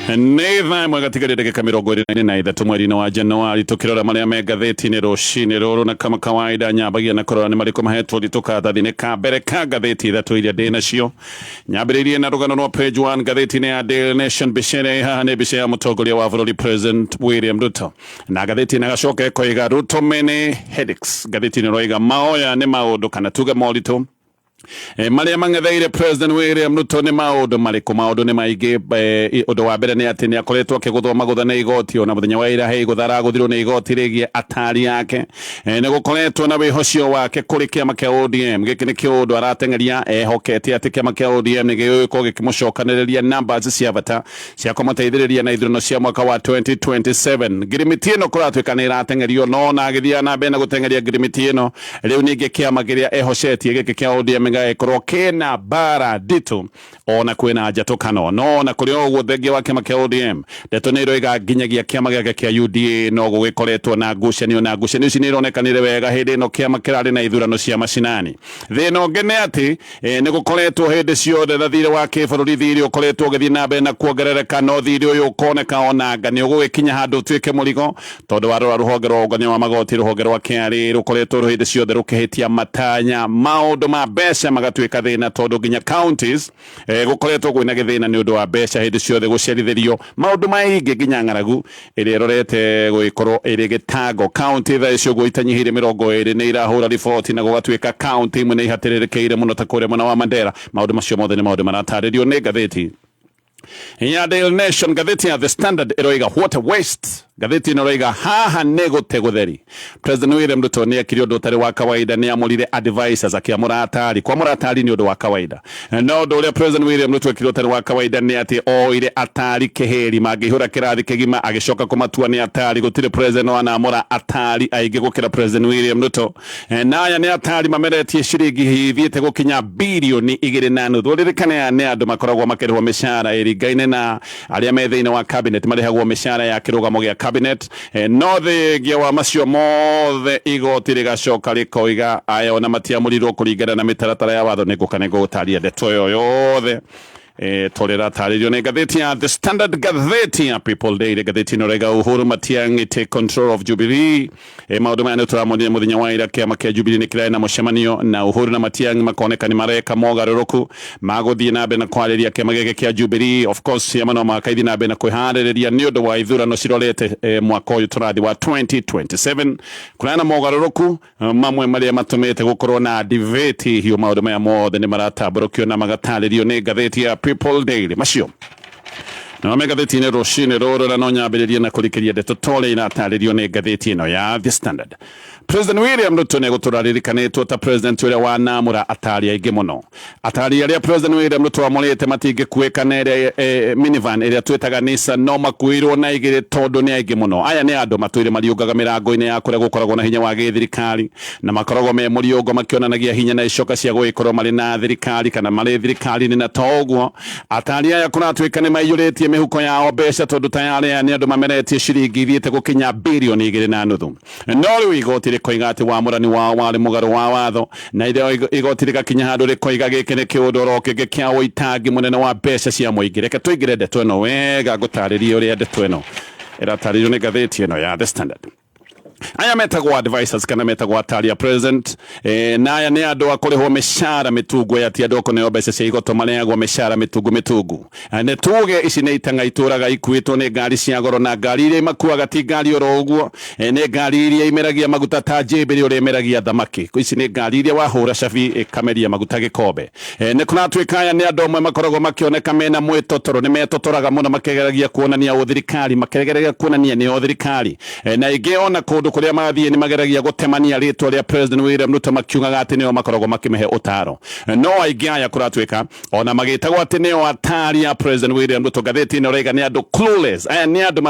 Nĩ thaa ĩmwe gatigaria ndagĩka 23 mweri-inĩ wa Januari, tũkĩrora marĩa me ngathĩti-inĩ rũcinĩ rũrũ, na kama kawaida nyambagia na kũrora nĩ marĩkũ mahetwo ũritũ karatathi-inĩ ka mbere ka ngathĩti ithatũ iria ndĩ nacio. Nyambĩrĩirie na rũgano rwa page 1 ngathĩti-inĩ ya Daily Nation. Mbica ĩrĩa ĩ haha nĩ mbica ya mũtongoria wa bũrũri President William Ruto, na ngathĩti ĩno ĩgacoka ĩkoiga Ruto many headaches. Ngathĩti ĩno ĩroiga maoya nĩ maũndũ kana tuge moritũ marĩa mang'etheire President William Ruto nĩ maũndũ marĩkũ? Maũndũ nĩ maingĩ. Ũndũ wa mbere nĩ atĩ nĩ akoretwo akĩgũthwo magũtha nĩ igoti, ona mũthenya wa ira he igũtha aragũthirwo nĩ igoti rĩgiĩ atari yake. Nĩ gũkoretwo na wĩhocio wake kũrĩ kĩama kĩa ODM. Gĩkĩ nĩ kĩũndũ arateng'eria ehokete atĩ kĩama kĩa ODM nĩ gĩgũkorwo gĩkĩmũcokanĩrĩria numbers cia bata cia kũmũteithĩrĩria na ithurano cia mwaka wa 2027. Ngirimiti ĩno kũratuĩka nĩ ĩrateng'erio, no ona agĩthiaga na mbere na gũteng'eria ngirimiti ĩno, rĩu ningĩ kĩama kĩrĩa ehocetie gĩkĩ kĩa ODM gĩgagĩkorwo kĩna mbara nditũ ona kwĩna njatũkano. No ona kũrĩ o ũguo, thengia wa kĩama kĩa ODM, ndeto nĩ iroiga nginyagia kĩama gĩake kĩa UDA no gũgĩkoretwo na ngucanio, na ngucanio ici nĩ ironekanire wega hĩndĩ ĩno kĩama kĩrarĩ na ithurano cia macinani. Thĩna ũngĩ nĩ atĩ nĩ gũkoretwo hĩndĩ ciothe na thirĩ wa kĩbũrũri, thirĩ ũkoretwo ũgĩthiĩ na mbere na kuongerereka, no thirĩ ũyũ ũkoneka onanga nĩ ũgũgĩkinya handũ ũtuĩke mũrigo, tondũ warora rũhonge rwa ũngania wa magoti, rũhonge rwa KRA, rũkoretwo hĩndĩ ciothe rũkĩhĩtia matanya, maũndũ ma mbeca magatuĩka thĩna, tondũ nginya counties gũkoretwo kwĩna gĩthĩna nĩ ũndũ wa mbeca hĩndĩ ciothe gũcerithĩrio maũndũ maingĩ, nginya ng'aragu ĩrĩa ĩrorete gũgĩkorwo ĩrĩ gĩtango. County thaa ici ũguo itanyihĩire 20 nĩ irahũra riboti, na gũgatuĩka county imwe nĩ ihatĩrĩrĩkĩire mũno ta kũrĩa mwena wa Mandera. Maũndũ macio mothe nĩ maũndũ maratarĩrio nĩ ngathĩti ya Daily Nation. Ngathĩti ya The Standard ĩroiga what a waste. Ngathĩti ĩno ĩroiga haha nĩ gũte gũtheri. President William Ruto nĩ ekire ũndũ ũtarĩ wa kawaida, nĩ amũrire advisors, akĩamũra atari. Kwamũra atari nĩ ũndũ wa kawaida, no ũndũ ũrĩa President William Ruto ekire ũtarĩ wa kawaida nĩ atĩ oire atari kĩhĩri mangĩihũra kĩrathi kĩgima, agĩcoka kũmatua nĩ atari. Gũtirĩ president wanamũra atari aingĩ gũkĩra President William Ruto. Na aya nĩ atari mameretie ciringi ithiĩte gũkinya 2.5 bilioni. Ũririkane aya nĩ andũ makoragwo makĩrĩhwo mĩcara ĩringaine na arĩa me thĩinĩ wa cabinet, marĩhagwo mĩcara ya kĩrũgamo gĩa cabinet. No thengia wa macio mothe, igoti rĩgacoka rĩkoiga aya ona matiamũrirwo kũringana na mĩtaratara ya watho. Nĩ ngũka nĩ ngũgũtaria ndeto ĩyo yothe tũrĩratarĩrio nĩ ngathĩti ya The Standard. Ngathĩti ya People Daily, ngathĩti ĩno raiga Uhuru Matiang'i take control of Jubilee. Maũndũ maya nĩ tũramonire mũthenya wa ira. Kĩama kĩa Jubilee nĩ kĩrarĩ na mũcemanio, na Uhuru na Matiang'i makoneka nĩ mareka mogarũrũku magũthiĩ na mbere na kwarĩria kĩama gĩkĩ kĩa Jubilee. Of course ciama no mũhaka ithiĩ na mbere na kwĩharĩrĩria nĩ ũndũ wa ithurano cirorete mwaka ũyũ tũrathiĩ wa 2027. Kũraya na mogarũrũku mamwe marĩa matũmĩte gũkorwo na debate hiũ. Maũndũ maya mothe nĩ maratambũrũkio na magatarĩrio nĩ ngathĩti ya People Daily. Macio no me ngathĩti-inĩ rũcinĩ rũrũ, na no nyambĩrĩrie na kũrikĩria ndeto ta ũrĩa iratarĩrio nĩ ngathĩti ĩno ya The Standard. President William Ruto nĩ egũtũra aririkanĩtwo ta president ũrĩa wanamũra atari aingĩ mũno. Atari arĩa President William Ruto amũrĩte matingĩkuĩka na ĩrĩa minivan ĩrĩa twĩtaga Nissan, no makuĩirwo na igĩrĩ tondũ nĩ aingĩ mũno. Aya nĩ andũ matũire mariũngaga mĩrango-inĩ ya kũrĩa gũkoragwo na hinya wa gĩthirikari, na makoragwo me mũriũngo makĩonanagia hinya na icoka cia gũgĩkorwo marĩ na thirikari kana marĩ thirikari-inĩ. Na to ũguo, atari aya kũratuĩka nĩ maiyũrĩtie mĩhuko yao mbeca, tondũ tayarĩ aya nĩ andũ mameretie ciringi ithiĩte gũkinya 2.5 bilioni. No rĩu igoti rĩkoiga atĩ wamũrani wao warĩ mũgarũ wa watho, na igoti rĩgakinya handũ rĩkoiga gĩkĩ nĩ kĩũndũ oro kĩngĩ kĩa ũitangi mũnene wa mbeca cia mũingĩ. Reke tũingĩre ndeto ĩno wega, ngũtarĩrie ũrĩa ndeto ĩno ĩratarĩrio nĩ ngathĩti ĩno ya The Standard. Aya metagwo advisors kana metagwo atari a president, na aya nĩ andũ a kũrĩhwo mĩcara mĩtungu. Aya ti andũ a kũneo mbeca cia igoto, mareagwo mĩcara mĩtungu mĩtungu. Nĩ tuge ici nĩ itang'a itũraga ikuĩtwo nĩ ngari cia goro, na ngari iria imakuaga ti ngari oro ũguo, nĩ ngari iria imeragia maguta ta njĩmbĩrĩ ũrĩa imeragia thamaki. Ici nĩ ngari iria wahũra cabi ĩkameria maguta gĩkombe. Nĩ kũratuĩka aya nĩ andũ amwe makoragwo makĩoneka mena mwĩtotoro, nĩ metotoraga mũno makĩgeragia kuonania ũthirikari, makĩgeragia kuonania nĩo thirikari. Na ingĩ ona kũndũ kũrĩa mathiĩ nĩ mageragia gũtemania rĩtwa rĩa President William Ruto, makiugaga atĩ nĩo makoragwo makĩmĩhe ũtaro. No aingĩ aya kũratuĩka ona magĩtagwo atĩ nĩo atari a President William Ruto, ngathĩti ĩno ĩraiga nĩ andũ clueless. Aya nĩ andũ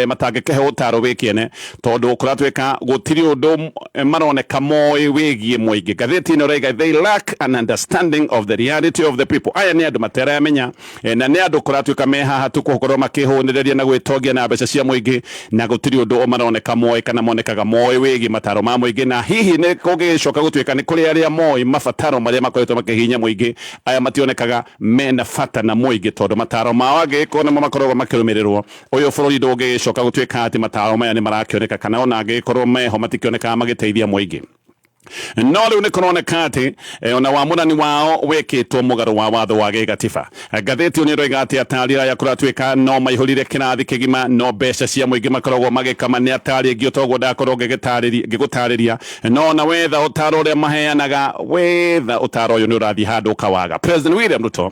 matangĩkĩhe ũtaro wĩ kĩene, tondũ kũratuĩka gũtirĩ ũndũ maroneka moĩ wĩgiĩ mũingĩ. Ngathĩti ĩno ĩraiga they lack an understanding of the reality of the people. Aya nĩ andũ materamenya, na nĩ andũ kũratuĩka me haha tu gũkorwo makĩhũnĩrĩria na gwĩtongia na mbeca cia mũingĩ, na gũtirĩ ũndũ maroneka moĩ kana kana monekaga moĩ wĩgiĩ mataro ma mũingĩ, na hihi nĩ kũngĩgĩcoka gũtuĩka nĩ kũrĩ arĩa moĩ mabataro marĩa makoretwo makĩhihinya mũingĩ, aya mationekaga mena bata na mũingĩ, tondũ mataro mao angĩgĩkorwo nĩmo makoragwo makĩrũmĩrĩrwo, ũyũ bũrũri ndũngĩgĩcoka gũtuĩka atĩ mataro maya nĩ marakĩoneka, kana ona angĩgĩkorwo meho matikĩonekaga magĩteithia mũingĩ. No rĩu nĩ kũroneka atĩ ona wamũrani wao wĩkĩtwo mũgarũ wa watho wa gĩgatiba. Ngathĩti ĩyo nĩ ĩroiga atĩ atari aya kũratuĩka no maihũrire kĩrathi kĩgima, no mbeca cia mũingĩ makoragwo magĩkama nĩ atari aingĩ, toguo ndakorwo ngĩgũtarĩria. No ona wetha ũtaro ũrĩa maheanaga, wetha ũtaro ũyũ nĩ ũrathiĩ handũ ũkawaga. President William Ruto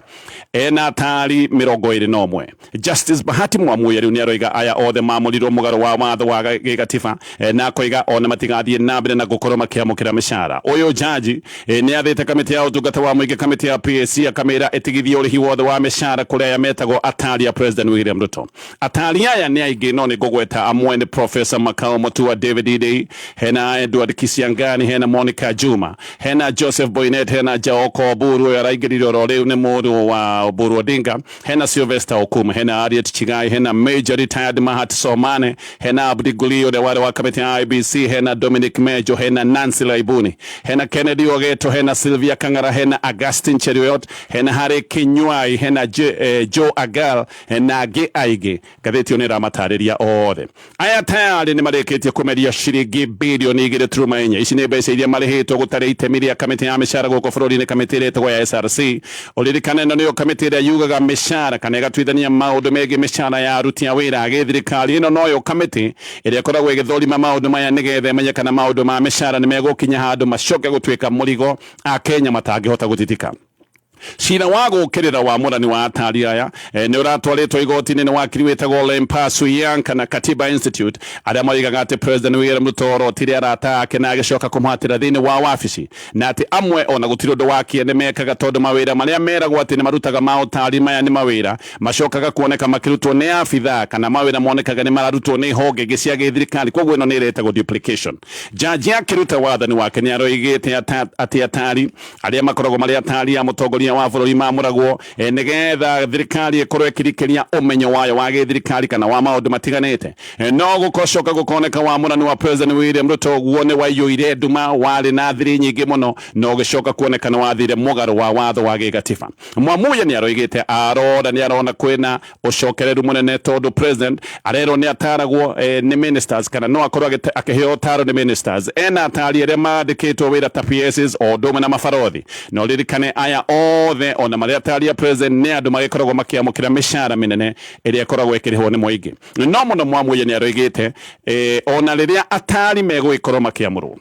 ena atari 21. Justice Bahati Mwamuye rĩu nĩaroiga aya othe mamũrirwo mũgarũ wa watho wa gĩgatiba, na akoiga ona matigathiĩ na mbere na gũkorwo makĩamũkĩra mĩcara. Ũyũ jaji nĩathĩte kamĩtĩ ya ũtungata wa mũingĩ, kamĩtĩ ya PSC, akamĩra ĩtigithie ũrĩhi wothe wa mĩcara kũrĩ aya metagwo atari a President William Ruto. Atari aya nĩ aingĩ, no nĩ ngũgweta amwe nĩ Professor Makau Mutua, David Idei, hena Edward Kisiangani, hena Monica Juma, hena Joseph Boynet, hena Jaoko Oburu, ũyũ araingĩrire oro rĩu nĩ mũrũ wa Oburu Odinga, hena Sylvester Okumu, hena Harriet Chigai, hena Major Retired Mahat Somane, hena Abdi Guli ũrĩa warĩ wa kamĩtĩ ya IBC, hena Dominic Mejo, hena Nancy Laibuni, hena Kennedy Ogeto, hena Sylvia Kang'ara, hena Augustin Cheruiyot, hena Harry Kinywai, hena Joe Agal, na angĩ aingĩ. Ngathĩti ĩyo nĩ ĩramatarĩria othe. Aya tayarĩ nĩ marĩkĩtie kũmeria ciringi bilioni 2.4. Ici nĩ mbeca iria marĩhĩtwo gũtarĩ itemi rĩa kamĩtĩ ya mĩcara gũkũ bũrũri-inĩ, kamĩtĩ ĩrĩa ĩtagwo ya SRC. Ũririkane ĩno nĩyo kamĩtĩ ĩrĩa yugaga mĩcara kana ĩgatuithania maũndũ megiĩ mĩcara ya aruti a wĩra a gĩthirikari. Ĩno noyo kamĩtĩ ĩrĩa ĩkoragwo ĩgĩthũrima maũndũ maya nĩgetha ĩmenye kana maũndũ ma mĩcara nĩ megũkinya handũ macoke gũtuĩka mũrigo Akenya matangĩhota gũtitika. Cira wa gũkĩrĩra wamũrani wa atari aya nĩ ũratwarĩtwo igoti-inĩ nĩ wakiri wĩtagwo Lempa Suyanka na Katiba Institute, arĩa moigaga atĩ President William Ruto orotire arata ake na agĩcoka kũmũhatĩra thĩinĩ wa wabici, na atĩ amwe ona gũtirĩ ũndũ wa kĩene mekaga, tondũ mawĩra marĩa meragwo atĩ nĩ marutaga ma ũtari maya nĩ mawĩra macokaga kuoneka makĩrutwo nĩ abithaa, kana mawĩra monekaga nĩ mararutwo nĩ honge ingĩ cia gĩthirikari. Koguo ĩno nĩ ĩretagwo duplication. Jaji akĩruta wathani wake nĩ aroigĩte atĩ atari arĩa makoragwo marĩ atari a mũtongoria wa bũrũri mamũragwo nĩgetha thirikari ĩkorwo ĩkĩrikĩria ũmenyo wayo wa gĩthirikari kana wa maũndũ matiganĩte. No gũcoka gũkoneka wamũrani wa President William Ruto guo nĩ waiyũire nduma, warĩ na thiri nyingĩ mũno, no ũgĩcoka kuoneka nĩ wathire mũgarũ wa watho wa gĩgatiba. Mwamuye nĩ aroigĩte arora nĩ arona kwĩna ũcokereru mũnene, tondũ president arerwo nĩ ataragwo nĩ ministers, kana no akorwo akĩheo ũtaro nĩ ministers, ena atari arĩa mandĩkĩtwo wĩra ta PSs o ũndũ ũmwe na mabarothi. No ririkane aya othe ona marĩa atari a president nĩ andũ magĩkoragwo makĩamũkĩra mĩcara mĩnene ĩrĩa ĩkoragwo ĩkĩrĩhwo nĩ mũingĩ. No mũno Mwamuye nĩ aroigĩte ona rĩrĩa atari megũgĩkorwo makĩamũrwo,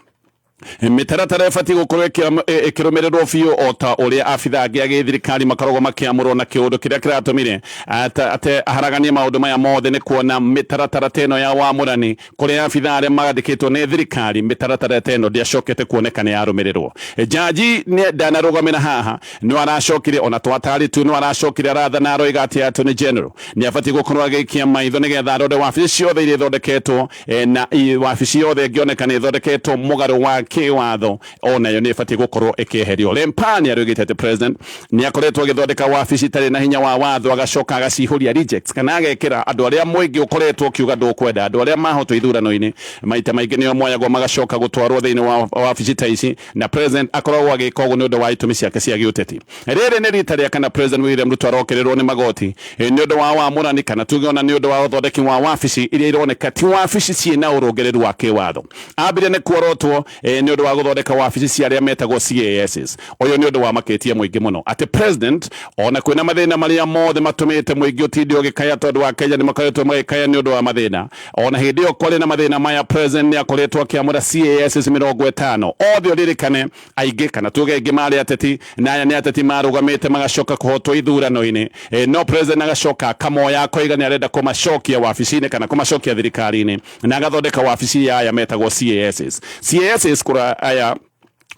mĩtaratara ĩbatiĩ gũkorwo ĩkĩrũmĩrĩrwo biũ o ta ũrĩa abithaa angĩ a gĩthirikari makoragwo makĩamũrwo, na kĩũndũ kĩrĩa kĩratũmire ate aharaganie maũndũ maya mothe nĩ kuona mĩtaratara ta ĩno ya wamũrani kũrĩ abithaa arĩa mandĩkĩtwo nĩ thirikari, mĩtaratara ta ĩno ndĩacokete kuoneka nĩ yarũmĩrĩrwo. Jaji ndanarũgamĩra haha, no aracokire ona twatari tu, no aracokire arathana aroiga atĩ Attorney General nĩ abatiĩ gũkorwo agĩikia maitho nĩgetha arore wabici ciothe iria ithondeketwo, na wabici yothe ĩngĩoneka nĩ ĩthondeketwo mũgarũ wa kĩwatho onayo nĩ ĩbatiĩ gũkorwo ĩkĩeherio. Lempa nĩ aroigĩte atĩ president nĩ akoretwo agĩthondeka wabici itarĩ na hinya wa watho, agacoka agacihũria rejects, kana agekĩra andũ arĩa mũingĩ ũkoretwo ũkiuga ndũkwenda, andũ arĩa mahotwo ithurano-inĩ maita maingĩ nĩo moyagwo magacoka gũtwarwo thĩinĩ wa wabici ta ici, na president akoragwo agĩka ũguo nĩ ũndũ wa itũmi ciake cia gĩũteti. Rĩrĩ nĩ rita rĩa kana President William Ruto arokĩrĩrwo nĩ magoti nĩ ũndũ wa wamũrani, kana tuge ona nĩ ũndũ wa ũthondeki wa wabici iria ironeka ti wabici ciĩna ũrũngĩrĩru wa kĩwatho. Ambire nĩ kuorotwo nĩ ũndũ wa gũthondeka wabici cia arĩa metagwo CASs. Ũyũ nĩ ũndũ wamakĩtie mũingĩ mũno atĩ president ona kwĩna mathĩna marĩa mothe matũmĩte mũingĩ ũtinde ũgĩkaya, tondũ wa Kenya nĩ makoretwo magĩkaya nĩ ũndũ wa mathĩna. Ona hĩndĩ ĩyo kwarĩ na mathĩna maya, president nĩ akoretwo akĩamũra CASs 50 othe. Ũririkane aingĩ kana tuge aingĩ marĩ ateti, na aya nĩ ateti marũgamĩte magacoka kũhotwo ithurano-inĩ, no president agacoka akamoya akoiga nĩ arenda kũmacokia wabici-inĩ kana kũmacokia thirikari-inĩ, na agathondeka wabici ya aya metagwo CASs. CASs kũra aya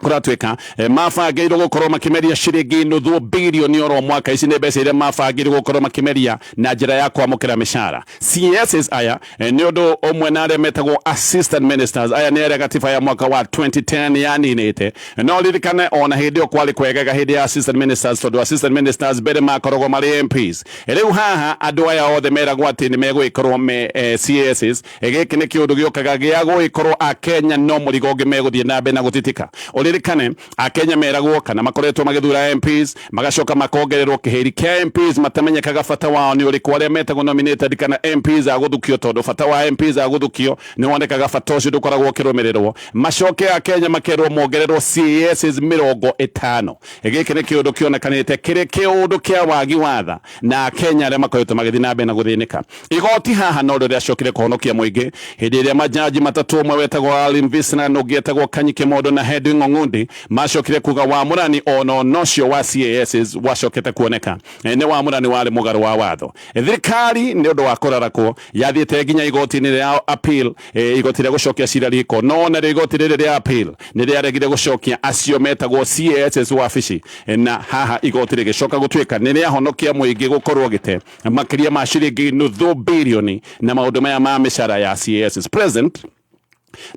Kũratuĩka mabangĩirwo gũkorwo makĩmeria ciringi nuthu bilioni oro mwaka. Ici nĩ mbeca iria mabangĩirwo gũkorwo makĩmeria na njĩra ya kwamũkĩra mĩcara. CSs aya nĩ ũndũ ũmwe na arĩa metagwo assistant ministers. Aya nĩ arĩa gatiba ya mwaka wa 2010 yaninĩte. No ririkane ona hĩndĩ ĩyo kwarĩ kwegega hĩndĩ ya assistant ministers, tondũ assistant ministers mbere makoragwo marĩ MPs. Rĩu haha andũ aya othe meragwo atĩ nĩ megũgĩkorwo me CSs. Gĩkĩ nĩ kĩũndũ gĩũkaga gĩa gũgĩkorwo Akenya no mũrigo ũngĩ megũthiĩ na mbere na gũtitika. Ũririkane Akenya meragwo kana makoretwo magĩthura MPs, magacoka makongererwo kĩhĩri kĩa MPs matamenyekaga bata wao nĩ ũrĩkũ, arĩa metagwo nominated kana MPs a gũthukio, tondũ bata wa MPs a gũthukio nĩ wonekaga bata ũcio ndũkoragwo ũkĩrũmĩrĩrwo. Macoke Akenya makerwo mongererwo CASs 50. Gĩkĩ nĩ kĩũndũ kĩonekanĩte kĩrĩ kĩũndũ kĩa wagi wa tha na Akenya arĩa makoretwo magĩthiĩ na mbere na gũthĩnĩka. Igoti haha no rĩo rĩacokire kũhonokia mũingĩ hĩndĩ ĩrĩa majaji matatũ, ũmwe wetagwo Alim Visna na ũngĩ etagwo Kanyi Kimondo na Hedwig Ng'ong'undi, macokire kuga wamũrani ono nocio wa CASs wacokete kuoneka nĩ wamũrani warĩ mũgarũ wa watho. Thirikari nĩ ũndũ wa kũrarakwo yathiĩte nginya igoti-inĩ rĩa appeal, igoti rĩa gũcokia cira riko, no narĩo igoti rĩrĩ rĩa appeal nĩ rĩaregire gũcokia acio metagwo CASs wabici, na haha igoti rĩgĩcoka gũtuĩka nĩ rĩahonokia mũingĩ gũkorwo gĩte makĩria ma ciringi nuthu bilioni na maũndũ maya ma mĩcara ya CASs. President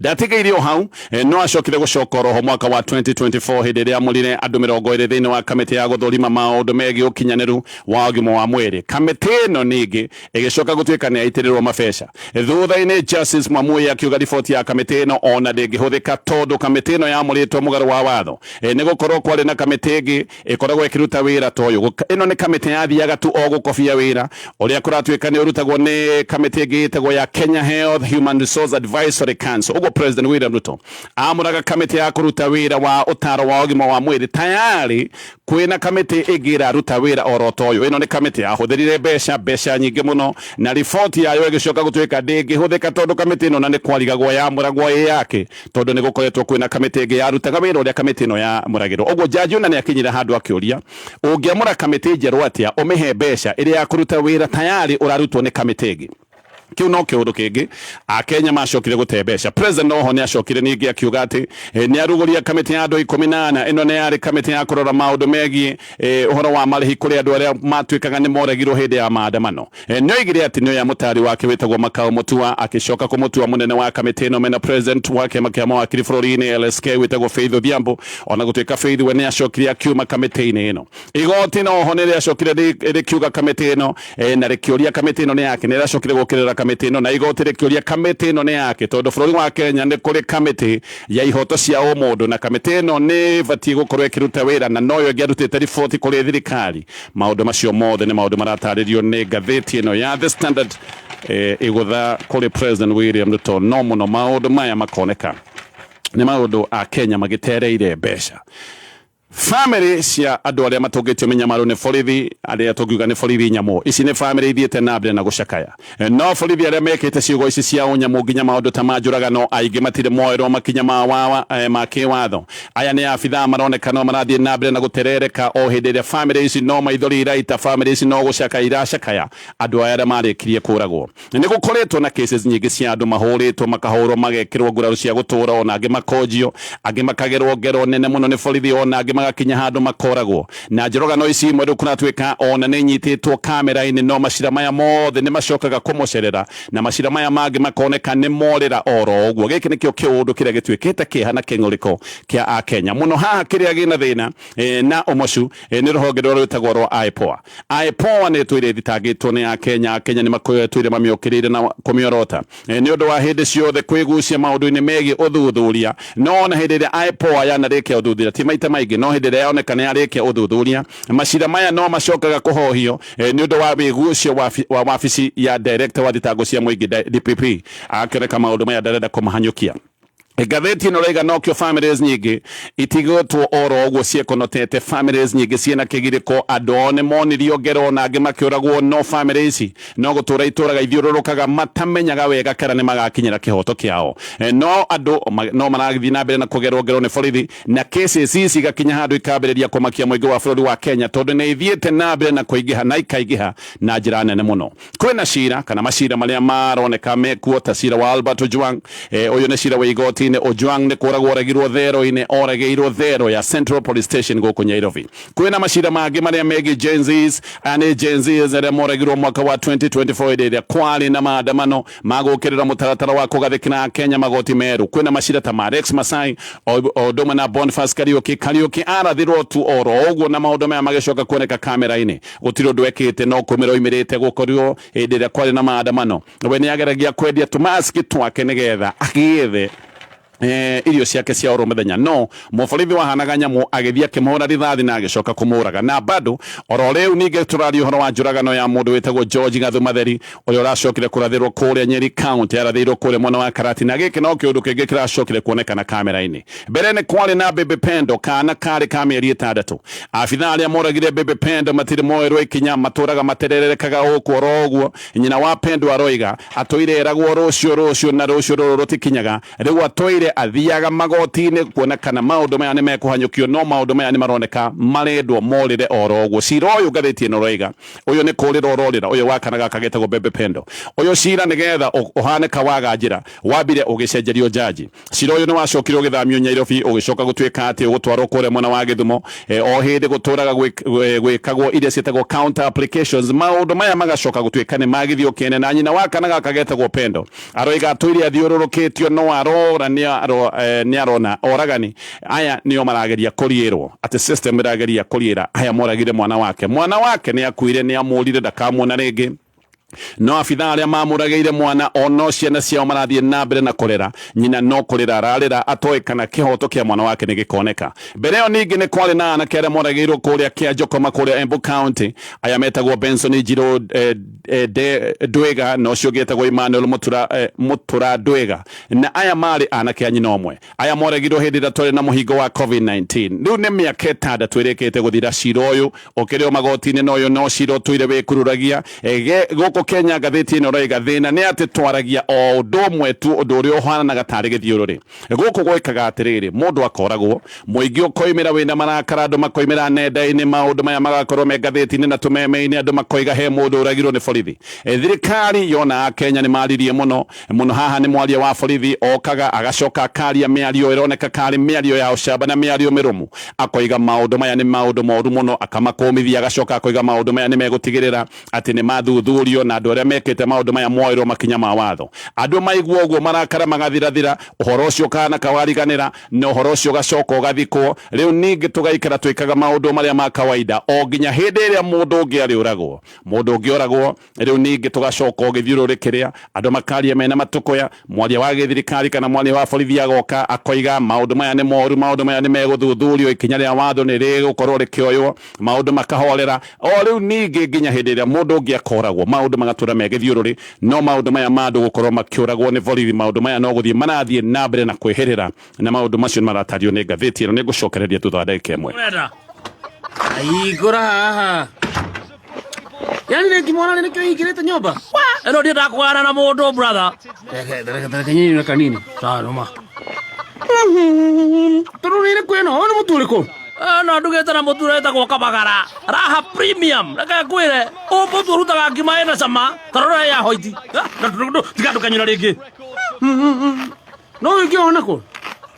ndatigĩire o hau, no acokire gũcoka oroho mwaka wa 2024 hĩndĩ ĩrĩa amũrire andũ 20 thĩinĩ wa kamĩtĩ ya gũthũrima maũndũ megiĩ ũkinyanĩru wa ũgima wa mwĩrĩ. Kamĩtĩ ĩno ningĩ ĩgĩcoka gũtuĩka nĩ yaitĩrĩrwo mabeca. Thutha-inĩ Justice Mwamuye akiuga riboti ya kamĩtĩ ĩno ona ndĩngĩhũthĩka, tondũ kamĩtĩ ĩno yamũrĩtwo mũgarũ wa watho, nĩ gũkorwo kwarĩ na kamĩtĩ ĩngĩ ĩkoragwo ĩkĩruta wĩra ta ũyũ. Ĩno nĩ kamĩtĩ yathiaga tu o gũkobia wĩra ũrĩa kũratuĩka nĩ ũrutagwo nĩ kamĩtĩ ĩngĩ ĩtagwo ya Kenya Health Human Resource Advisory Council. Ũguo President William Ruto amũraga kamĩtĩ ya kũruta wĩra wa ũtaro wa ũgima wa mwĩrĩ, tayari kwĩna kamĩtĩ ĩngĩ ĩraruta wĩra oro ta ũyũ. Ĩno nĩ kamĩtĩ yahũthĩrire mbeca nyingĩ mũno, na riboti yayo ĩgĩcoka gũtuĩka ndĩngĩhũthĩka, tondũ kamĩtĩ ĩno na nĩ kwarigagwo yamũragwo ĩ yake, tondũ nĩ gũkoretwo kwĩna kamĩtĩ ĩngĩ yarutaga wĩra ũrĩa kamĩtĩ ĩno yamũragĩrwo. Ũguo jaji ona nĩ akinyire handũ akĩũria, ũngĩamũra kamĩtĩ njerũ atĩa, ũmĩhe mbeca ĩrĩa ya kũruta wĩra tayari ũrarutwo nĩ kamĩtĩ ĩngĩ? Kiu no kiundu kingi Akenya macokire gute mbeca. President oho nĩ acokire ningĩ akiuga atĩ nĩ arugũria kamĩtĩ ya andũ 14. Ĩno nĩ yarĩ kamĩtĩ ya kũrora maũndũ megiĩ ũhoro wa marĩhi kũrĩ andũ arĩa matuĩkaga nĩ moragirwo hĩndĩ ya maandamano. Nĩ oigire atĩ nĩ oya mũtari wake wĩtagwo Makau Mutua, akĩcoka kũmũtua mũnene wa kamĩtĩ ĩno mena president wa kĩama kĩa mawakiri bũrũri-inĩ LSK wĩtagwo Faith Odhiambo, ona gũtuĩka Faith we nĩ acokire akiuma kamĩtĩ-inĩ ĩno. Igoti noho nĩ rĩacokire rĩkiuga kamĩtĩ ĩno na rĩkĩũria kamĩtĩ ĩno nĩ yake. Nĩ rĩacokire gũkĩrĩra kamĩtĩ ĩno na igoti rĩkĩũria kamĩtĩ ĩno nĩ yake, tondũ bũrũri wa Kenya nĩ kũrĩ kamĩtĩ ya ihoto cia ũmũndũ, na kamĩtĩ ĩno nĩ ĩbatiĩ gũkorwo ĩkĩruta wĩra na noyo ĩngĩarutĩte riboti kũrĩ thirikari. Maũndũ macio mothe nĩ maũndũ maratarĩrio nĩ ngathĩti ĩno ya The Standard, ĩgũtha kũrĩ President William Ruto. No mũno maũndũ maya makoneka nĩ maũndũ a Kenya magĩtereire mbeca. Family cia andũ arĩa matũngĩtio mĩnyamaro nĩ borithi, arĩa tũngiuga nĩ borithi nyamũ ici, nĩ family ithiĩte na mbere na gũcakaya, no borithi arĩa mekĩte ciugo ici cia ũnyamũ nginya maũndũ ta ma njũragano, aingĩ matirĩ moerwo makinya ma wawa ma kĩwatho. Aya nĩ abithaa maroneka no marathiĩ na mbere na gũterereka o hĩndĩ ĩrĩa family ici no maithori iraita, family ici no gũcakaya iracakaya andũ aya arĩa marĩkirie kũragwo. Nĩ gũkoretwo na cases nyingĩ cia andũ mahũrĩtwo, makahũrwo, magekĩrwo nguraro cia gũtũra, ona angĩ makonjio, angĩ makagerwo ngero nene mũno nĩ borithi, ona angĩ magakinya handũ makoragwo na njũragano ici imwe. Rĩu kũratuĩka ona nĩ inyitĩtwo kamera-inĩ, no macira maya mothe nĩ macokaga kũmocerera na macira maya mangĩ makoneka nĩ morĩra oro ũguo. Gĩkĩ nĩkĩo kĩũndũ kĩrĩa gĩtuĩkĩte kĩeha na kĩng'ũrĩko kĩa Akenya mũno. Haha kĩrĩa gĩna thĩna na ũmocu nĩ rũhonge rũrĩa rwĩtagwo rwa IPOA. IPOA nĩ ĩtũire ĩthitangĩtwo nĩ Akenya. Akenya nĩ makoretwo mamĩũkĩrĩire na kũmĩorota nĩ ũndũ wa hĩndĩ ciothe kwĩgucia maũndũ-inĩ megiĩ ũthuthuria. No ona hĩndĩ ĩrĩa IPOA yanarĩkia ũthuthuria, ti maita maingĩ, no hĩndĩ ĩrĩa yoneka nĩ yarĩkia ũthuthuria, macira maya no macokaga kũhohio nĩ ũndũ wa wĩgucio wa wabici ya director wa thitango cia mũingĩ, DPP, akĩoneka maũndũ maya ndarenda kũmahanyũkia. Ngathĩti ĩno raiga nokĩo families nyingĩ itigĩtwo oro ũguo ciĩkonotete. Families nyingĩ ciĩna kĩgirĩko, andũ ao nĩ monirio ngero na angĩ makĩũragwo, no family ici no gũtũra itũraga ithiũrũrũkaga matamenyaga wega kana nĩ magakinyĩra kĩhoto kĩao. No andũ no marathiĩ na mbere na kũgerwo ngero nĩ borithi, na cases ici igakinya handũ ikambĩrĩria kũmakia mũingĩ wa bũrũri wa Kenya, tondũ nĩ ithiĩte na mbere na kũingĩha na ikaingĩha na njĩra nene mũno. Kwĩna cira kana macira marĩa maroneka mekuo ta cira wa Albert Ojwang. Ũyũ nĩ cira wa igoti. magoti-inĩ. Ojwang nĩ kũragwo oragirwo thero-inĩ, oragĩirwo thero ya Central Police Station gũkũ Nairobi. Kwĩna macira mangĩ marĩa megiĩ Gen Zs. Aya nĩ Gen Zs arĩa moragirwo mwaka wa 2024 hĩndĩ ĩrĩa kwarĩ na maandamano ma gũkĩrĩra mũtaratara wa kũgathĩkĩra Kenya magoti merũ. Kwĩna macira ta ma Rex Masai o ũndũ ũmwe na Boniface Kariuki. Kariuki arathirwo tu oro ũguo na maũndũ maya magĩcoka kuoneka kamera-inĩ. Gũtirĩ ũndũ ekĩte no kũmĩra oimĩrĩte gũkorirwo hĩndĩ ĩrĩa kwarĩ na maandamano. We nĩ ageragia kwendia tũmaski twake nĩgetha agĩethe irio ciake cia oro mũthenya, no mũborithi wahanaga nyamũ agĩthiĩ akĩmũhũra rithathi na agĩcoka kũmũraga. Na bado oro rĩu ningĩ tũraria ũhoro wa njũragano ya mũndũ wĩtagwo George Gathu Matheri, ũrĩa ũracokire kũrathĩrwo kũrĩa Nyeri County, arathĩirwo kũrĩa mwena wa Karati, na gĩkĩ no kĩũndũ kĩngĩ kĩracokire kuonekana kamera-inĩ. Mbere nĩ kwarĩ na Bebe Pendo, kana karĩ ka mĩeri 6. Abithaa arĩa moragire Bebe Pendo matirĩ moerwo ikinya, matũraga matererekaga gũkũ oro ũguo. Nyina wa Pendo aroiga atũire eragwo rũciũ rũciũ na rũciũ rũrũ rũtikinyaga. Rĩu atũire athiaga magoti-inĩ kuona kana maũndũ maya nĩ mekũhanyũkio, no maũndũ maya nĩ maroneka marendwo morĩre oro ũguo. Cira ũyũ, ngathĩti ĩno roiga, ũyũ nĩ kũrĩra ũrorĩra, ũyũ wa kana gaka getagwo Bebe Pendo. Ũyũ cira nĩgetha ũhane kawaga njĩra wambire ũgĩcenjerio jaji. Cira ũyũ nĩ wacokire ũgĩthamio Nairobi, ũgĩcoka gũtuĩka atĩ ũgũtwarwo kũrĩa mwena wa Gĩthumo. O hĩndĩ gũtũraga gwĩkagwo iria ciĩtagwo counter applications, maũndũ maya magacoka gũtuĩka nĩ magithio kĩene. Na nyina wa kana gaka getagwo Pendo aroiga atũire athiũrũrũkĩtio, no arora nĩ arona oragani aya nĩo marageria kũriĩrwo, atĩ system ĩrageria kũriĩra aya moragire mwana wake. Mwana wake nĩ akuire, nĩ amũrire ndakamwona rĩngĩ, no abithaa arĩa mamũragĩire mwana ono ciana ciao marathiĩ na mbere na kũrera. Nyina no kũrĩra ararĩra atoĩ kana kĩhoto kĩa mwana wake nĩ gĩkoneka. Mbere ĩyo ningĩ nĩ kwarĩ na anake arĩa moragĩirwo kũrĩa Kĩanjokoma kũrĩa Embu County. Aya metagwo Benson Njirũ Ndwĩga na ũcio ũngĩ etagwo Emmanuel Mutura Ndwĩga, na aya marĩ anake a nyina ũmwe. Aya moragirwo hĩndĩ ĩrĩa twarĩ na mũhingo wa COVID-19. Rĩu nĩ mĩaka 6 ĩrĩkĩte gũthira cira ũyũ ũkĩrĩ o magoti-inĩ, na ũyũ no cira ũtũire wĩkururagia gũkũ Kenya. Ngathĩti ĩno ĩroiga thĩna nĩ atĩ twaragia o ũndũ ũmwe tu, ũndũ ũrĩa ũhananaga tarĩ gĩthiũrũrĩ. Gũkũ gwĩkaga atĩrĩrĩ, mũndũ akoragwo, mũingĩ ũkoimĩra wĩna marakara, andũ makoimĩra nenda-inĩ, maũndũ maya magakorwo me ngathĩti-inĩ na tũmeme-inĩ, andũ makoiga he mũndũ ũragirwo nĩ borithi. Thirikari yona Akenya nĩ maririe mũno mũno, haha nĩ mwaria wa borithi okaga agacoka akaria mĩario ĩroneka karĩ mĩario ya ũcamba na mĩario mĩrũmu, akoiga maũndũ maya nĩ maũndũ moru mũno, akamakũmithia, agacoka akoiga maũndũ maya nĩ megũtigĩrĩra atĩ nĩ mathuthurio na andũ arĩa mekĩte maũndũ maya moerwo makinya ma watho. Andũ maigua ũguo marakara magathirathira, ũhoro ũcio kana kawariganĩra na ũhoro ũcio ũgacoka ũgathikwo. Rĩu ningĩ tũgaikara twĩkaga maũndũ marĩa ma kawaida o nginya hĩndĩ ĩrĩa mũndũ ũngĩ arĩũragwo, mũndũ ũngĩ oragwo. Rĩu ningĩ tũgacoka ũgĩthiũrũrĩ kĩrĩa andũ makaria mena matũkũya, mwaria wa gĩthirikari kana mwaria wa borithi agoka akoiga maũndũ maya nĩ moru, maũndũ maya nĩ megũthuthurio, ikinya rĩa watho nĩ rĩgũkorwo rĩkĩoywo, maũndũ makahorera. O rĩu ningĩ nginya hĩndĩ ĩrĩa mũndũ ũngĩ akoragwo, maũndũ magatũra me gĩthiũrũrĩ. No maũndũ maya ma andũ gũkorwo makĩũragwo nĩ borithi, maũndũ maya no gũthiĩ marathiĩ na mbere na kwĩhĩrĩra, na maũndũ macio nĩ maratario nĩ ngathĩti ĩno. Nĩ ngũcokereria thutha wa ndagĩka 1. Ũrenda hingũra haha, yani nĩngĩmwona nĩ nĩkĩo hingĩrĩte nyũmba. Ĩno ndiendaga kũgana na mũndũ, brother. Reke nyini na kanini tarũma tondũ nĩ ĩrĩkũ ĩno? Ũyũ nĩ mũtu ũrĩkũ? Ĩno ndugĩte na mũtu ũrĩa wĩtagwo Kabagara Raha Premium. Reke ngwĩre, ũyũ mũtu ũrutaga ngima ĩna cama. Ta rora ya hoiti. Tiga ndũkanyũra rĩngĩ. No ũngĩ ona kũ?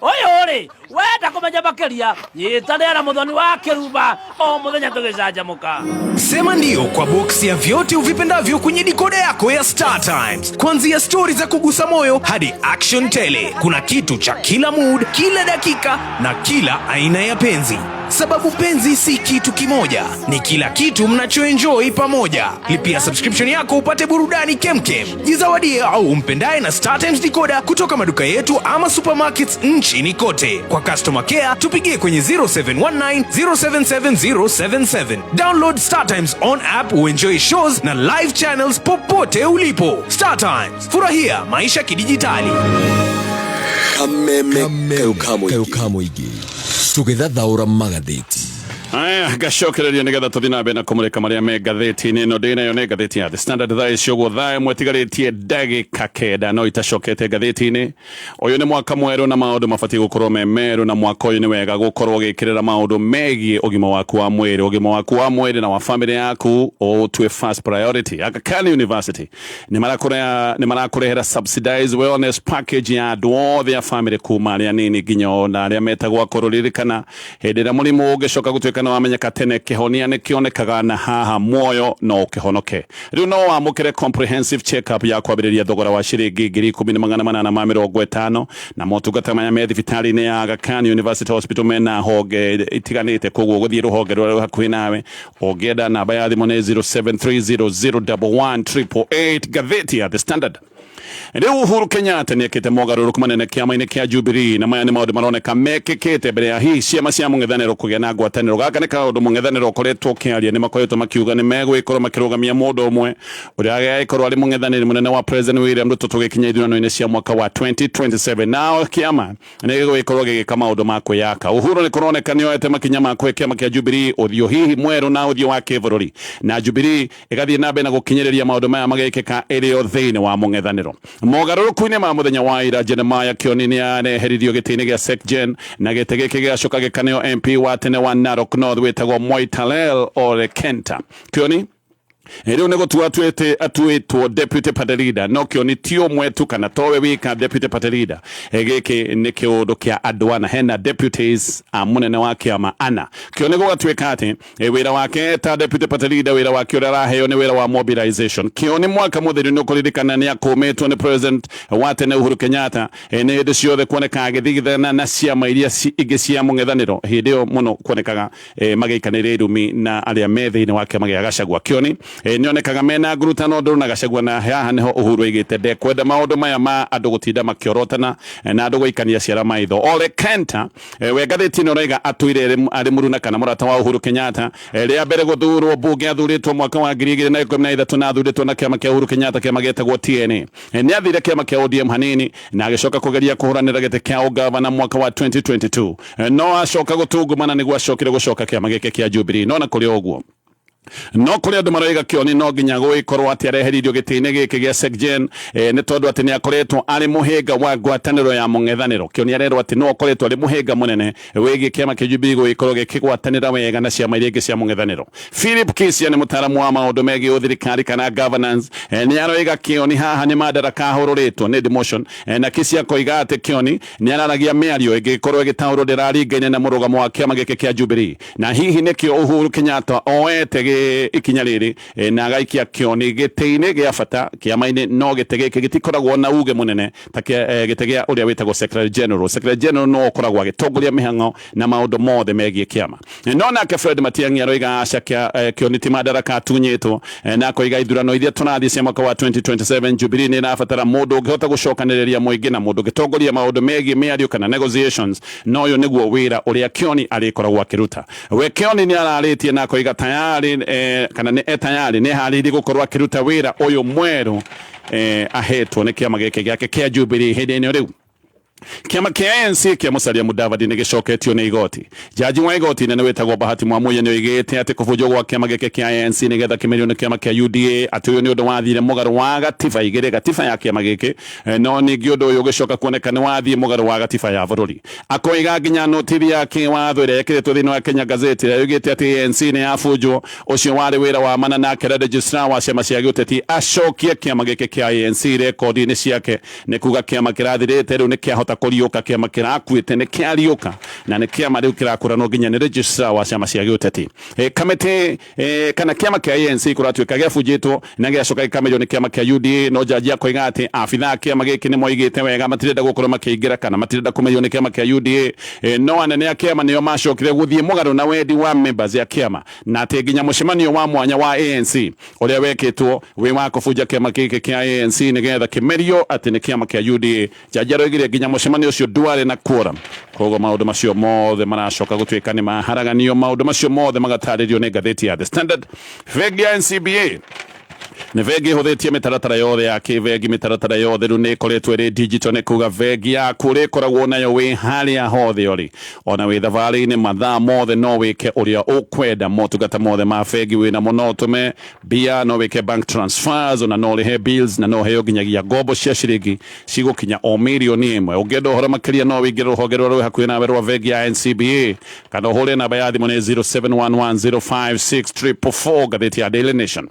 Ũyũ rĩ, wenda kũmenya makĩria, nyitanĩra na Mũthoni wa Kĩrumba o mũthenya tũgĩcanjamũka. Sema ndio kwa boksi ya vyote uvipendavyo kwenye dikoda yako ya Star Times. Kuanzia stori za kugusa moyo hadi action tele. Kuna kitu cha kila mood, kila dakika na kila aina ya penzi. Sababu penzi si kitu kimoja, ni kila kitu mnachoenjoy pamoja. Lipia subscription yako upate burudani kemkem. Jizawadie au umpendaye na Star Times decoder kutoka maduka yetu ama supermarkets nchini kote. Kwa customer care tupigie kwenye 0719 077077. Download Star Times on app uenjoy shows na live channels popote ulipo. Star Times, furahia maisha kidijitali. Kameme kayo ka mũingĩ tũgĩthathaũra magathĩti. Aya, ngacokereria nigetha tuthi na mbere na kumurika maria me ngathĩti-inĩ ĩno ndĩ nayo nĩ ngathĩti ya The Standard. Thaa ici ũguo thaa ĩmwe ĩtigarĩtie ndagĩka 9 no itacokete ngathĩti-inĩ. Ũyũ nĩ mwaka mwerũ na maũndũ mabatiĩ gũkorwo me merũ, na mwaka ũyũ nĩ wega gũkorwo ũgĩkĩrĩra maũndũ megiĩ ũgima waku wa mwĩrĩ. Ũgima waku wa mwĩrĩ na wa famĩlĩ yaku ũtue first priority. Aga Khan University nĩ marakũrehera subsidized wellness package ya andũ othe a famĩlĩ, kuma arĩa nini nginya ona arĩa metagwo akũrũ. Ririkana, hĩndĩ ĩrĩa mũrimũ ũngĩcoka gũtuĩka nĩ wamenyeka tene, kĩhonia nĩ kĩonekaga, na haha muoyo no ũkĩhonoke. Rĩu no wamũkĩre comprehensive check-up ya kwambĩrĩria thogora wa ciringi 10,850, na motungata maya me thibitarĩ-inĩ ya Aga Khan University Hospital mena honge itiganĩte, koguo ũgũthiĩ rũhonge rũrĩa rwĩ hakuhĩ nawe. Ũngĩenda, namba ya thimũ nĩ 0730011888. Ngathĩti ya The Standard. Rĩu Uhuru Kenyatta nĩ ekĩte mogarũrũku manene kĩama-inĩ kĩa Jubilee, na maya nĩ maũndũ maroneka mekĩkĩte mbere ya hihi ciama cia mũng'ethanĩro kũgĩa na ngwatanĩro. Gaka nĩ kaũndũ mũng'ethanĩro ũkoretwo ũkĩaria. Nĩ makoretwo makiuga nĩ megwĩkorwo makĩrũgamia mũndũ ũmwe ũrĩa agagĩkorwo arĩ mũng'ethanĩri mũnene wa President William Ruto tũgĩkinya ithurano-inĩ cia mwaka wa 2027. Nao kĩama nĩ gĩgwĩkorwo gĩgĩka maũndũ ma kwĩyaka. Uhuru nĩ kũroneka nĩ oete makinya ma kũhe kĩama kĩa Jubilee ũthiũ hihi mwerũ na ũthiũ wa kĩbũrũri, na Jubilee ĩgathiĩ na mbere na gũkinyĩrĩria maũndũ maya magekĩka ĩrĩ o thĩinĩ wa mũng'ethanĩro. Mogarũrũku-inĩ ma mũthenya wa ira, Jeremiah Kioni nĩ areheririo gĩtĩ-inĩ gĩa SecGen, na gĩtĩ gĩkĩ gĩgacoka gĩkaneo MP wa tene wa Narok North wĩtagwo Moitalel Ole Kenta. Kioni rĩu nĩ gũtua atuĩte atuĩtwo deputy party leader. No Kioni ti ũmwe tu kana towe wika deputy party leader. Gĩkĩ nĩ kĩũndũ kĩa andũ ana, hena deputies a mũnene wa kĩama ana. Kioni gũgatuĩka atĩ wĩra wake ta deputy party leader, wĩra wake ũrĩa araheo nĩ wĩra wa mobilization. Kioni mwaka mũthiru nĩ ũkũririkana nĩ akũmĩtwo nĩ president wa tene Uhuru Kenyatta, nĩ hĩndĩ ciothe kuoneka agĩthigithana na ciama iria ingĩ cia mũng'ethanĩro. Hĩndĩ ĩyo mũno kuonekaga magĩikanĩria irumi na arĩa me thĩinĩ wa kĩama gĩa Gachagua. Kioni nĩonekaga mena ngurutano ndũrũ na Gachagua, na haha nĩho Uhuru aigĩte ndekwenda maũndũ maya ma andũ gũtinda makĩorotana na andũ gũikania ciara maitho. Ole Kenta, we ngathĩti-inĩ ũraiga atũire arĩ mũruna kana mũrata wa Uhuru Kenyatta. Rĩa mbere gũthurwo mbunge athurĩtwo mwaka wa 2013, na athurĩtwo na kĩama kĩa Uhuru Kenyatta, kĩama gĩtagwo TNA. Nĩ athire kĩama kĩa ODM hanini na agĩcoka kũgeria kũhũranĩra gĩtĩ kĩa ũgavana mwaka wa 2022, no acoka gũtungumana nĩguo acokire gũcoka kĩama gĩkĩ kĩa Jubilee. No na kũrĩ ũguo, no kũrĩ andũ maroiga Kioni no nginya gũgĩkorwo atĩ areheririo gĩtĩ-inĩ gĩkĩ gĩa SecGen, nĩ tondũ atĩ nĩ akoretwo arĩ mũhĩnga wa ngwatanĩro ya mũng'ethanĩro. Kioni arerwo atĩ no akoretwo arĩ mũhĩnga mũnene wĩgiĩ kĩama kĩa Jubilee gũgĩkorwo gĩkĩgwatanĩra wega na ciama iria ingĩ cia mũng'ethanĩro. Philip Kisia nĩ mũtaaramu wa maũndũ megiĩ ũthirikari kana governance. Nĩ aroiga Kioni haha nĩ madaraka ahũrũrĩtwo nĩ demotion, na Kisia akoiga atĩ Kioni nĩ araragia mĩario ĩngĩkorwo ĩgĩtaũrwo ndĩraringaine na mũrũgamo wa kĩama gĩkĩ kĩa Jubilee, na hihi nĩkĩo Uhuru Kenyatta oete ikinya rĩrĩ, na agaikia Kioni gĩtĩ-inĩ gĩa bata kĩama-inĩ. No gĩtĩ gĩkĩ gĩtikoragwo na uge mũnene ta gĩtĩ gĩa ũrĩa wĩtagwo secretary general. Secretary general no ũkoragwo agĩtongoria mĩhang'o na maũndũ mothe megiĩ kĩama. No nake Fred Matiang'i aroiga aca, Kioni ti madaraka atunyĩtwo, na akoiga ithurano iria tũrathiĩ cia mwaka wa 2027, Jubilee nĩ ĩrabatara mũndũ ũngĩhota gũcokanĩrĩria mũingĩ na mũndũ ũngĩtongoria maũndũ megiĩ mĩario kana negotiations, na ũyũ nĩguo wĩra ũrĩa Kioni arĩkoragwo akĩruta. We Kioni nĩ ararĩtie na akoiga tayari, kana nĩ tayari, nĩ eharĩirie gũkorwo akĩruta wĩra ũyũ mwerũ ahetwo nĩ kĩama gĩkĩ gĩake kĩa Jubilee. Hĩndĩ ĩno rĩu kĩama kĩa ANC kĩa Musalia Mudavadi nĩ gĩcoketio nĩ igoti. Jaji wa igoti inene wĩtagwo Bahati Mwamuye nĩ oigĩte atĩ kũbunjwo gwa kĩama gĩkĩ kĩa ANC nĩgetha kĩmerio nĩ kĩama kĩa UDA, atĩ ũyũ nĩ ũndũ wathire mũgarũ wa gatiba igĩrĩ, gatiba ya kĩama gĩkĩ, no ningĩ ũndũ ũyũ ũgĩcoka kuoneka nĩ wathiĩ mũgarũ wa gatiba ya bũrũri. Akoiga nginya notithi ya kĩwatho ĩrĩa ĩkĩrĩtwo thĩinĩ wa Kenya Gazette ĩrĩa yugĩte atĩ ANC nĩ yabunjwo, ũcio warĩ wĩra wa mana, nake registrar wa ciama cia gĩũteti acokie kĩama gĩkĩ kĩa ANC rekondi-inĩ ciake. Nĩ kuga kĩama kĩrathirĩte rĩu nĩ kĩahota kũriũka, kĩama kĩrakuĩte nĩ kĩariũka, na nĩ kĩama rĩu kĩrakũranwo nginya nĩ registrar wa ciama cia gĩũteti. Kamĩtĩ kana kĩama kĩa ANC kũratuĩka gĩabunjĩtwo na gĩacoka gĩkamerio nĩ kĩama kĩa UDA, no jaji akoiga atĩ abithaa a kĩama gĩkĩ nĩ moigĩte wega matirenda gũkorwo makĩingĩra kana matirenda kũmerio nĩ kĩama kĩa UDA, no anene a kĩama nĩo macokire gũthiĩ mũgarũ na wendi wa members ya kĩama, na atĩ nginya mũcemanio wa mwanya wa ANC ũrĩa wekĩtwo wĩ wa kũbunja kĩama gĩkĩ kĩa ANC nĩgetha kĩmerio atĩ nĩ kĩama kĩa UDA, jaji aroigire nginya mũcemanio ũcio ndwarĩ na quorum. Koguo maũndũ macio mothe maracoka gũtuĩka nĩ maharaganio, maũndũ macio mothe magatarĩrio nĩ ngathĩti ya The Standard. Bengi ya NCBA Nĩ bengi ĩhũthĩtie mĩtaratara yothe ya kĩbengi, mĩtaratara yothe rĩu nĩ ĩkoretwo ĩrĩ digital, nĩ kuga bengi yaku ũrĩkoragwo nayo wĩ harĩa hothe ũrĩ, ona wĩ thabarĩ-inĩ, mathaa mothe no wĩke ũrĩa ũkwenda. Motungata mothe ma bengi wĩnamo, no ũtũme mbia, no wĩke bank transfers, ona no ũrĩhe bills, na no ũheo nginyagia ngombo cia ciringi cigũkinya o 1,000,000. Ũngĩenda ũhoro makĩria, no wĩingĩre rũhonge rũrĩa rwĩ hakuhĩ nawe rwa bengi ya NCBA, kana ũhũre namba ya thimũ nĩ 0711056444. Ngathĩti ya Daily Nation.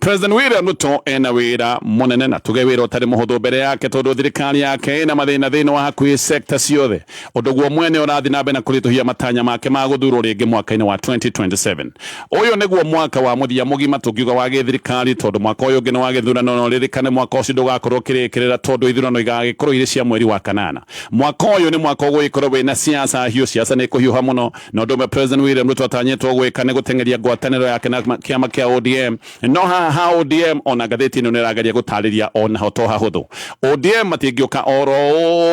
President William Ruto ena wĩra mũnene, na tuge wĩra ũtarĩ mũhũthũ mbere yake, tondũ thirikari yake ĩna mathĩna thĩinĩ wa hakuhĩ sekta ciothe, ũndũ guo mwene ũrathiĩ na mbere na kũritũhia matanya make ma gũthurwo rĩngĩ mwaka-inĩ wa 2027. Ũyũ nĩguo mwaka wa mũthia mũgima tũngiuga wa gĩthirikari, tondũ mwaka ũyũ ũngĩ nĩ wa gĩthurano, no ririkane mwaka ũcio ndũgakorwo ũkĩrĩkĩrĩra, tondũ ithurano igagĩkorwo irĩ cia mweri wa kanana. Mwaka ũyũ nĩ mwaka ũgũgĩkorwo wĩna siasa hiũ, siasa nĩ kũhiũha mũno, na ũndũ ũmwe President William Ruto atanyĩtwo gwĩka nĩ gũteng'eria ngwatanĩro yake na kĩama kĩa ODM. No haha ha ODM, ona ngathĩti ĩno nĩ ĩrageria gũtarĩria onaho to hahũthũ. ODM matingĩũka oro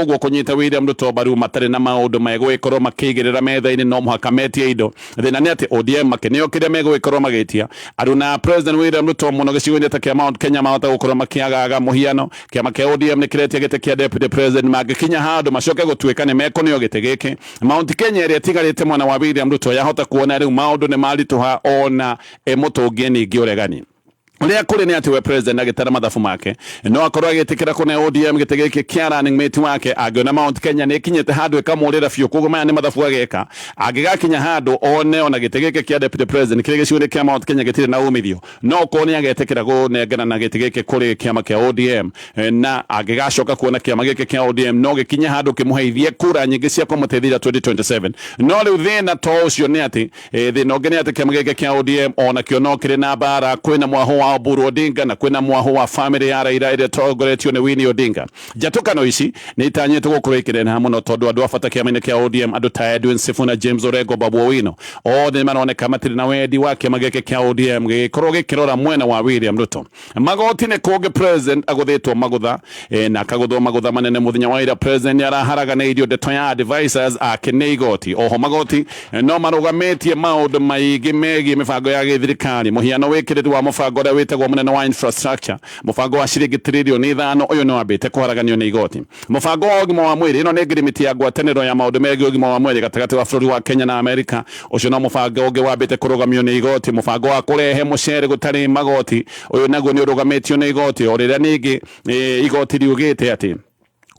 ũguo kũnyita William Ruto mbaru matarĩ na maũndũ megũgĩkorwo makĩigĩrĩra metha-inĩ, no mũhaka metie indo. Thĩna nĩ atĩ ODM makĩneo kĩrĩa megũgĩkorwo magĩtia aruna President William Ruto mũno gĩcigo-inĩ ta kĩa Mount Kenya mahota gũkorwo makĩagaga. Mũhiano, kĩama kĩa ODM nĩ kĩretia gĩtĩ kĩa deputy president. Mangĩkinya handũ macoke gũtuĩka nĩ mekũneo gĩtĩ gĩkĩ, Mount Kenya ĩrĩa ĩtigarĩte mwena wa William Ruto yahota kuona rĩu maũndũ nĩ maritũha ona ĩmũtũngie ningĩ ũregani. Ũrĩa kũrĩ nĩ atĩ we president agĩtara mathabu make, no akorwo agĩtĩkĩra kũne ODM gĩtĩ gĩkĩ kĩa running mate wake angĩona Mount Kenya nĩ ĩkinyĩte handũ ĩkamũrĩra biũ. Koguo maya nĩ mathabu ageka. Angĩgakinya handũ one ona gĩtĩ gĩkĩ kĩa deputy president kĩrĩa gĩcigo-inĩ kĩa Mount Kenya gĩtirĩ na umithio, no korwo nĩ agetĩkĩra kũnengana na gĩtĩ gĩkĩ kũrĩ kĩama kĩa ODM. Na angĩgacoka kuona kĩama gĩkĩ kĩa ODM no gĩkinye handũ kĩmũheithie kura nyingĩ cia kũmũteithĩrĩria 2027. No rĩu thĩna to ũcio, nĩ atĩ thĩna ũngĩ nĩ atĩ kĩama gĩkĩ kĩa ODM onakĩo no kĩrĩ na mbara. Kwĩna mwahũ wa Oburu Odinga na kwĩna mwahũ wa family ya Raila ĩrĩa ĩtongoretio nĩ Winnie Odinga. Njatũkano ici nĩ itanyĩtwo gũkorwo ikĩneneha mũno, tondũ andũ a bata kĩama-inĩ kĩa ODM, andũ ta Edwin Sifuna, James Orengo, Babu Owino, othe nĩ maroneka matirĩ na wendi wa kĩama gĩkĩ kĩa ODM gĩgĩkorwo gĩkĩrora mwena wa William Ruto. Magoti nĩ kũngĩ president agũthĩtwo magũtha, na akagũthwo magũtha manene. Mũthenya wa ira president nĩ araharaganĩirio ndeto ya advisors ake nĩ igoti. Oho magoti no marũgamĩtie maũndũ maingĩ megiĩ mĩbango ya gĩthirikari. Mũhiano wĩkĩrĩru wa mũbango ũrĩa wĩtagwo mũnene wa infrastructure, mũbango wa ciringi 5 trillion, ũyũ nĩ wambĩte kũharaganio nĩ igoti. Mũbango wa ũgima wa mwĩrĩ, ĩno nĩ ngirimiti ya ngwatanĩro ya maũndũ megiĩ ũgima wa mwĩrĩ gatagatĩ wa bũrũri wa Kenya na Amerika, ũcio no mũbango ũngĩ wambĩte kũrũgamio nĩ igoti. Mũbango wa kũrehe mũcere gũtarĩ magoti, ũyũ naguo nĩ ũrũgamĩtio nĩ igoti, o rĩrĩa ningĩ igoti riugĩte atĩ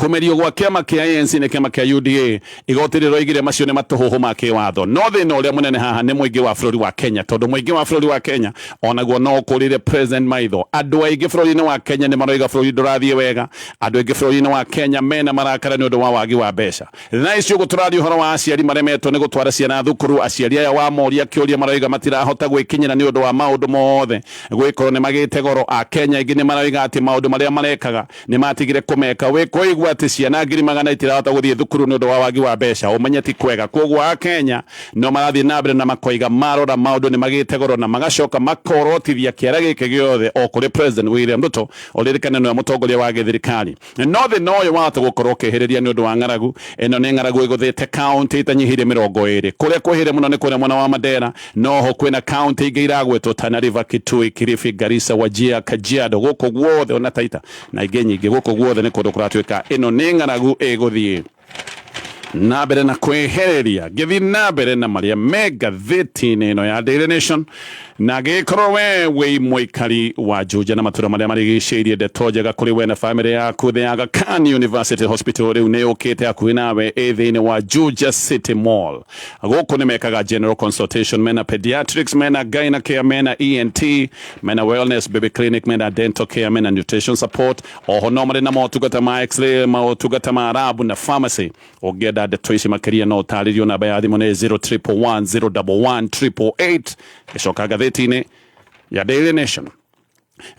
kũmerio gwa kĩama kĩa ANC nĩ kĩama kĩa UDA, igoti rĩroigire macio nĩ matũhũhũ ma kĩwatho. No thĩna ũrĩa mũnene haha nĩ mũingĩ wa bũrũri wa Kenya, tondũ mũingĩ wa bũrũri wa Kenya onaguo no ũkũrĩre president maitho. Andũ aingĩ bũrũri-inĩ wa Kenya nĩ maroiga bũrũri ndũrathiĩ wega. Andũ aingĩ bũrũri-inĩ wa Kenya mena marakara nĩ ũndũ wa wagi wa mbeca. Thaa ici ũguo tũraria ũhoro wa aciari maremetwo nĩ gũtwara ciana thukuru. Aciari aya wamoria kĩũria maroiga matirahota gwĩkinyĩra nĩ ũndũ wa maũndũ mothe gwĩkorwo nĩ magĩte goro. A Kenya aingĩ nĩ maroiga atĩ maũndũ marĩa marekaga nĩ matigire kũmeka. Wĩ kũigua atĩ ciana 100,000 itirahota gũthiĩ thukuru nĩ ũndũ wa wagi wa mbeca, ũmenye ti kwega. Koguo a Kenya no marathiĩ na mbere na makoiga marora maũndũ nĩ magĩte goro, na magacoka makorotithia kĩara gĩkĩ gĩothe o kũrĩ President William Ruto, ũririkane nĩwe mũtongoria wa gĩthirikari. No thĩna ũyũ wahota gũkorwo ũkĩhĩrĩria nĩ ũndũ wa ng'aragu. Ĩno nĩ ng'aragu ĩgũthĩte kaunti itanyihĩire 20. Kũrĩa kwĩhĩre mũno nĩ kũrĩa mwena wa Mandera, noho kwĩna kaunti ingĩ iragwetwo: Tana River, Kitui, Kilifi, Garissa, Wajir, Kajiado, gũkũ guothe, ona Taita na ingĩ nyingĩ. Gũkũ guothe nĩ kũndũ kũratuĩka ĩno nĩ ng'aragu ĩgũthiĩ na mbere na kwĩhereria. Ngĩthiĩ na mbere na marĩa me ngathĩti-inĩ ĩno ya Daily Nation, na gĩkorwo we wĩ mũikari wa Juja na matũra marĩa marigicĩirie, ndeto njega kũrĩ we na famĩlĩ yaku. The Aga Khan University Hospital rĩu nĩ yũkĩte hakuhĩ nawe, ĩ thĩinĩ wa Juja City Mall. Gũkũ nĩ mekaga general consultation, mena pediatrics, mena gyna care, mena ENT, mena wellness baby clinic, mena dental care, mena nutrition support. Oho no marĩ na motungata ma x-ray, motungata ma lab na pharmacy. Ũngĩenda ndeto ici makĩria, no ũtarĩrio, namba ya thimũ nĩ 0111 011 888. Gĩcoka ngathĩti-inĩ ya Daily Nation,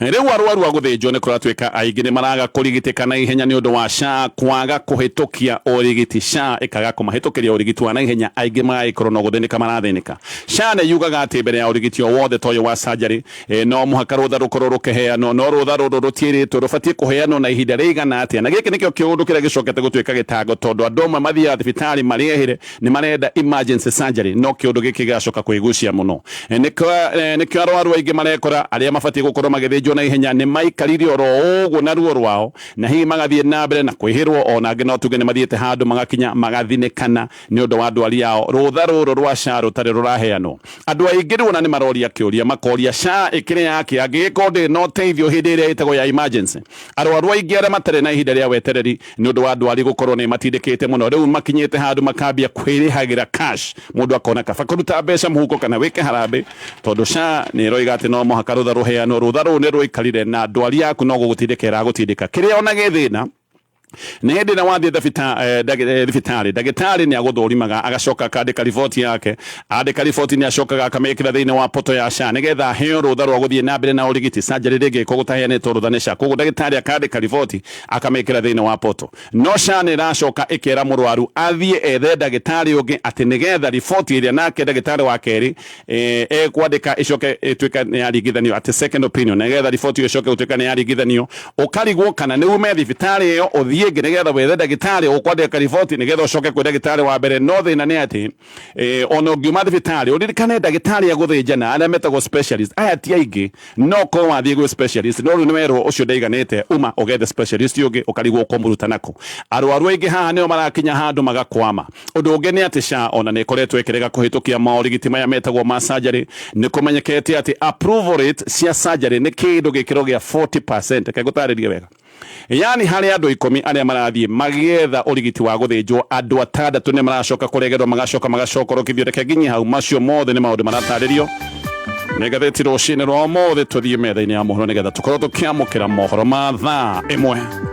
rĩu arwaru a gũthĩnjwo nĩ kũratuĩka aingĩ nĩ maraga kũrigitĩka na ihenya nĩ ũndũ wa SHA kwaga kũhĩtũkia ũrigiti. SHA ĩkaga kũmahĩtũkĩria ũrigiti wa na ihenya, aingĩ magagĩkorwo no gũthĩnĩka marathĩnĩka. SHA nĩ yugaga atĩ mbere ya ũrigiti o wothe ta ũyũ wa surgery, no mũhaka rũtha rũkorwo rũkĩheanwo, no rũtha rũrũ rũtiĩrĩtwo rũbatiĩ kũheanwo na ihinda rĩigana atĩa. Na gĩkĩ nĩkĩo kĩũndũ kĩrĩa gĩcokete gũtuĩka gĩtango, tondũ andũ amwe mathiaga thibitarĩ marĩehĩre nĩ marenda emergency surgery, no kĩũndũ gĩkĩ gĩgacoka kwĩgucia mũno. Nĩkĩo arwaru aingĩ marekora arĩa mabatiĩ gũkorwo magĩthiĩ magĩthĩnjwo na ihenya nĩ maikarire oro ũguo na ruo rwao, na hihi magathiĩ na mbere na kwĩhĩrwo, ona angĩ no tuge nĩ mathiĩte handũ magakinya magathinĩkana nĩ ũndũ wa ndwari yao. Rũtha rũrũ rwa SHA rũtarĩ rũraheanwo, andũ aingĩ rĩu ona nĩ maroria kĩũria, makoria SHA ĩkĩrĩ yake angĩgĩkorwo ndĩrĩ na ũteithio hĩndĩ ĩrĩa ĩtagwo ya emergency. Arwaru aingĩ arĩa matarĩ na ihinda rĩa wetereri nĩ ũndũ wa ndwari gũkorwo nĩ matindĩkĩte mũno, rĩu makinyĩte handũ makambia kwĩrĩhagĩra cash. Mũndũ akona kaba kũruta mbeca mũhuko kana wĩke harambĩ, tondũ SHA nĩ ĩroiga atĩ no mũhaka rũtha rũheanwo. Rũtha rũu nĩ rũikarire na ndwari yaku no gũgũtindĩka ĩragũtindĩka. Kĩrĩa ona gĩ thĩna nĩ hĩndĩ ĩrĩa wathiĩ thibitarĩ, ndagĩtarĩ nĩ agũthũrimaga, agacoka akandĩka riboti yake. Andĩka riboti nĩ acokaga akamĩkĩra thĩinĩ wa poto ya SHA nĩgetha aheo rũtha rwa gũthiĩ na mbere na ũrigiti. Surgery rĩngĩ ĩkwo gũtaheanĩtwo rũtha nĩ SHA, koguo ndagĩtarĩ akandĩka riboti akamĩkĩra thĩinĩ wa poto, no SHA nĩ ĩracoka ĩkera mũrwaru athiĩ ethe ndagĩtarĩ ũngĩ, atĩ nĩgetha riboti ĩrĩa nake ndagĩtarĩ wa kerĩ ekwandĩka ĩcoke ĩtuĩka nĩ yaringithanio, atĩ second opinion, nĩgetha riboti ĩyo ĩcoke gũtuĩka nĩ yaringithanio. Ũkarigwo kana nĩ ume thibitarĩ ĩyo ũthiĩ ĩngĩ nĩgetha wethe ndagĩtarĩ ũkwandĩka riboti nĩgetha ũcoke kwĩ ndagĩtarĩ wa mbere. No thĩna nĩ atĩ ona ũngiuma thibitarĩ, ũririkane ndagĩtarĩ agũthĩnjana arĩa metagwo specialist aya ti aingĩ. No korwo wathiĩ gwĩ specialist, no rĩu nĩ werwo ũcio ndaiganĩte, uma ũgethe specialist ũngĩ, ũkarigwo ũkũmũruta nako. Arwaru aingĩ haha nĩo marakinya handũ magakwama. Ũndũ ũngĩ nĩ atĩ SHA ona nĩ ĩkoretwo ĩkĩrega kũhĩtũkia maũrigiti maya metagwo ma surgery. Nĩ kũmenyekete atĩ approval rate cia surgery nĩ kĩndũ gĩkĩro gĩa 40%. Reke ngũtarĩrie wega, yani harĩ andũ 10 arĩa marathiĩ magĩetha ũrigiti wa gũthĩnjwo, andũ 6 nĩ maracoka kũregerwo, magacoka magacokorokithio. Reke nginye hau. Macio mothe nĩ maũndũ maratarĩrio nĩ ngathĩti rũcinĩ rwa ũmũthĩ. Tũthiĩ metha-inĩ ya mohoro nĩgetha tũkorwo tũkĩamũkĩra mohoro ma thaa 1.